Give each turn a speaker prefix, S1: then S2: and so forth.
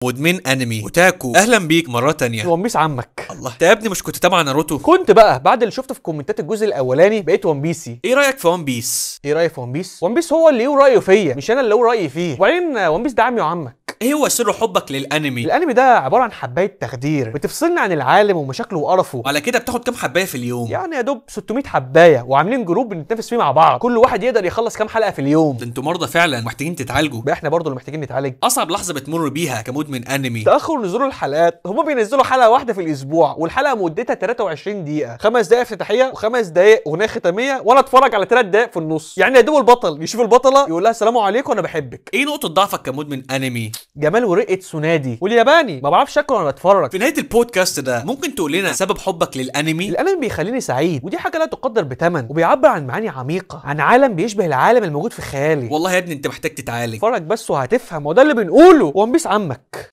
S1: مدمن انمي اوتاكو، اهلا بيك مرة تانية.
S2: One Piece عمك.
S1: الله، انت يا ابني مش كنت تابع ناروتو؟
S2: كنت بقى بعد اللي شفته في كومنتات الجزء الاولاني بقيت ون بيسي.
S1: ايه رايك في One Piece؟
S2: ايه رايي في One Piece؟ One Piece هو اللي له رايه فيا، مش انا اللي له رايي فيه. وبعدين One Piece ده عمي وعمك.
S1: ايه هو سر حبك للانمي؟
S2: الانمي ده عبارة عن حبايه تخدير بتفصلنا عن العالم ومشاكله وقرفه.
S1: على كده بتاخد كام حبايه في اليوم؟
S2: يعني يا دوب 600 حبايه، وعاملين group بنتنافس فيه مع بعض، كل واحد يقدر يخلص كام حلقة في اليوم.
S1: ده انتوا مرضى فعلا، محتاجين تتعالجوا.
S2: بقى احنا برضه اللي محتاجين نتعالج.
S1: اصعب لحظة بتمر بيها كمدمن انمي؟
S2: تاخر نزول الحلقات. هما بينزلوا حلقة واحدة في الاسبوع، والحلقة مدتها 23 دقيقة، 5 دقائق افتتاحيه وخمس دقائق اغنية ختامية، وانا اتفرج على 3 دقائق في النص. يعني يا دوب البطل يشوف البطلة يقول لها السلام عليكم انا بحبك.
S1: ايه نقطة ضعفك كمدمن انمي؟
S2: جمال ورقة سونادي والياباني، ما بعرفش اكل وانا بتفرج.
S1: في نهاية البودكاست ده ممكن تقول لنا سبب حبك للانمي؟
S2: الانمي بيخليني سعيد، ودي حاجة لا تقدر بثمن، وبيعبر عن معاني عميقة، عن عالم بيشبه العالم الموجود في خيالي.
S1: والله يا ابني انت محتاج تتعالج.
S2: اتفرج بس وهتفهم، وده اللي بنقوله. One Piece عمك.